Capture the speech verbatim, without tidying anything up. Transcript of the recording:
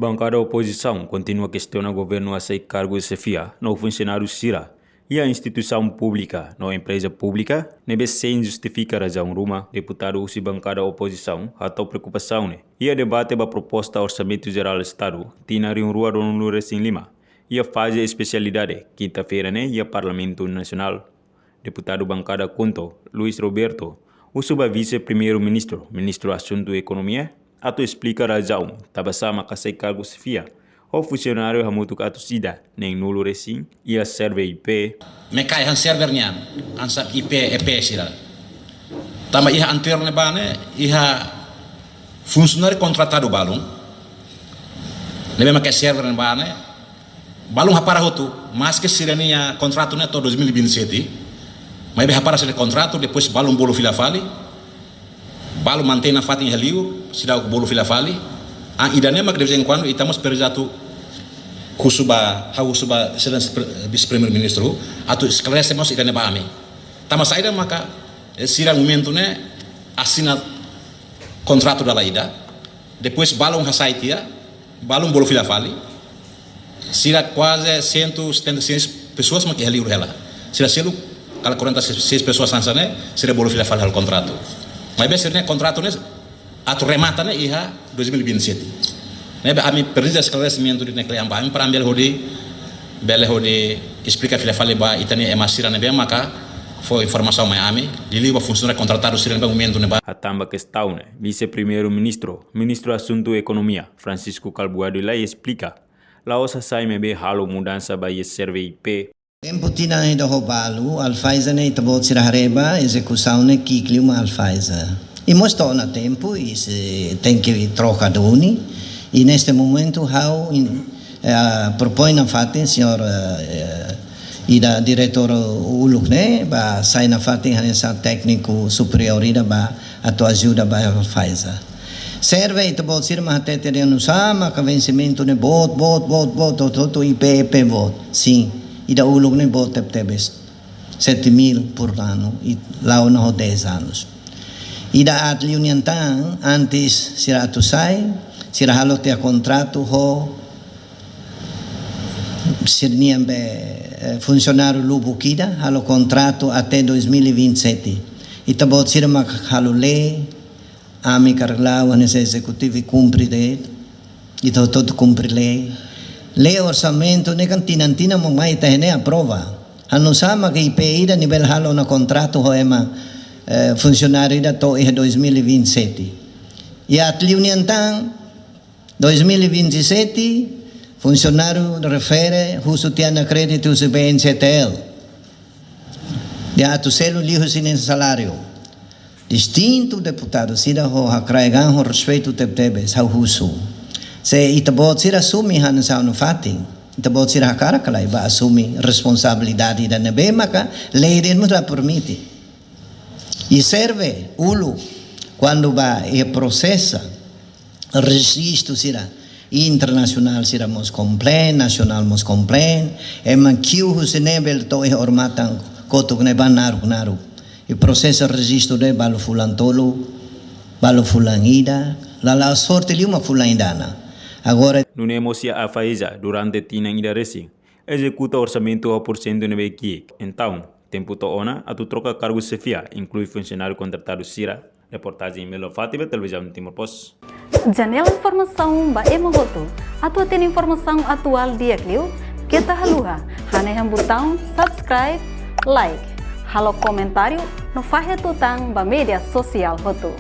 Bankada opozisaun kontinua kestiona governu hasai kargu xefia no funsionáriu sira iha instituisaun públika no empreza públika ne'ebé sein justifika razaun ruma. Deputadu husi bankada opozisaun hato'o preokupasaun ne'e iha debate ba proposta Orsamentu Jerál Estadu tinan rihun rua ruanulu resin lima iha faze espesialidade kinta-feira ne'e iha Parlamentu Nasionál. Deputadu bankada KHUNTO, Luis Roberto, husu ba Vise-Primeiru-Ministru, Ministru Asuntu Ekonomia, atu esplika razaun tanbasá maka hasai kargu xefia ho funsionáriu hamutuk atus ida neenulu resin iha serve I P. Mekai han server nian, hanesan I P, E P sira. Tanba iha anteriór ne'ebá ne'e, iha funsionáriu kontratadu balun ne'ebé maka server ne'ebá ne'e, balun hapara hotu, maske sira-nia kontratu ne'e to'o dois mil e vinte e sete, maibé hapara sira-nia kontratu, depois balun bolu fila fali, balun mantein nafatin iha liur, seidauk bolu fila fali. Ah, ida-ne'e mak de vez em quando, ita mós presiza atu husu ba, ha'u husu ba Exelénsia Pre-, Vise-Primeiru-Ministru, atu esklarese mós ida-ne'e ba ami. Tanba saida maka, eh, sira momentu ne'e asina kontratu dala ida, depois balun hasai tiha, balun bolu fila fali. Sira kuaze cento e setenta e seis pessoas mak iha liur hela. Sira seluk, kala quarenta e seis pessoas hanesan ne'e, sira bolu fila fali halo kontratu. Maibé sira-nia kontratu ne'e atu remata ne'e iha dois mil e vinte e sete. Ne'ebé ami presiza esklaresimentu ida-ne'e kle'an ba ami para ami bele hodi, bele hodi esplika fila fali ba ita-nia ema sira ne'ebé maka fó informasaun mai ami, liuliu ba funsionáriu kontratadu sira ne'ebé momentu ne'ebá. Hatán ba kestaun ne'e, Vise-Primeiru-Ministru, Ministru Asuntu Ekonomia, Francisco Calbuado Lay esplika, la'ós hasai maibé halo mudansa ba iha serve I P. Tempu tinan ida ho balu, AIFAESA ne'e ita-boot sira haree ba, ezekusaun ne'e ki'ik liu mak AIFAESA. I mós to'o ona tempu, i sei tenke troka duni. I neste momentu, ha'u, in-, eh, propoin nafatin, señór, eh, ida diretór uluk ne'e, ba sai nafatin hanesan tékniku superiór ida ba atu ajuda ba AIFAESA. Serve ita-boot sira mak hatete dehan nusá maka vensimentu ne'e boot, boot, boot, boot, hotu-hotu I P, E P boot. Sin, ida uluk ne'e boot tebetebes. Sete mil por ano, i la'o ona ho dez anos. Ida aat liu nian tan, antes sira atu sai, sira halo tiha kontratu ho sira-nian be, eh, funsionáriu lubuk ida, halo kontratu até dois mil e vinte e sete. Ita-boot sira mak halo lei, ami karik la'o hanesan ezekutivu kumpre de'it, ita hotu-hotu kumpre lei. Lei orsamentu ne'e kan tinan-tinan mak mai ita-nia aprova. Ha'u nusá maka I P ida ne'ebé halo ona kontratu ho ema, eh, funsionáriu ida to'o iha dois mil e vinte e sete. I aat liu nian tan, dois mil e vinte e sete, funsionáriu refere husu tiha ona kréditu husi B N C T L. Dehan atu selu liu husi nia saláriu. Distintu deputadu sira ho hakraik an ho respeitu tebetebes ha'u husu. Se ita-boot sira asume hanesan nafatin, ita-boot sira hakarak ka lae ba asume responsabilidade ida ne'ebé maka lei de'it mós la permite. I serve uluk, kuandu ba iha prosesu rejistu sira, internasionál sira mós komplain, nasionál mós komplain, ema kiu husi ne'ebé to'o iha odamatan kotuk ne'ebá naruk-naruk. I prosesu rejistu de'it balu fulan tolu, balu fulan ida, la la'o sorte liu mak fulan ida ona. Agora. Nune'e mós iha AIFAESA durante tinan ida resin ezekuta orsamentu ho porsentu ne'ebé ki'ik. Entaun, tempu to'o ona atu troka kargu xefia, inklui funsionáriu kontratadu sira. Reportajen Melo Fátima, Televizaun Timor Post. Janela informasaun ba ema hotu. Atu hatene informasaun atuál di'ak liu, keta haluha hanehan butaun subscribe, like, halo komentáriu no fahe tutan ba média sosiál hotu.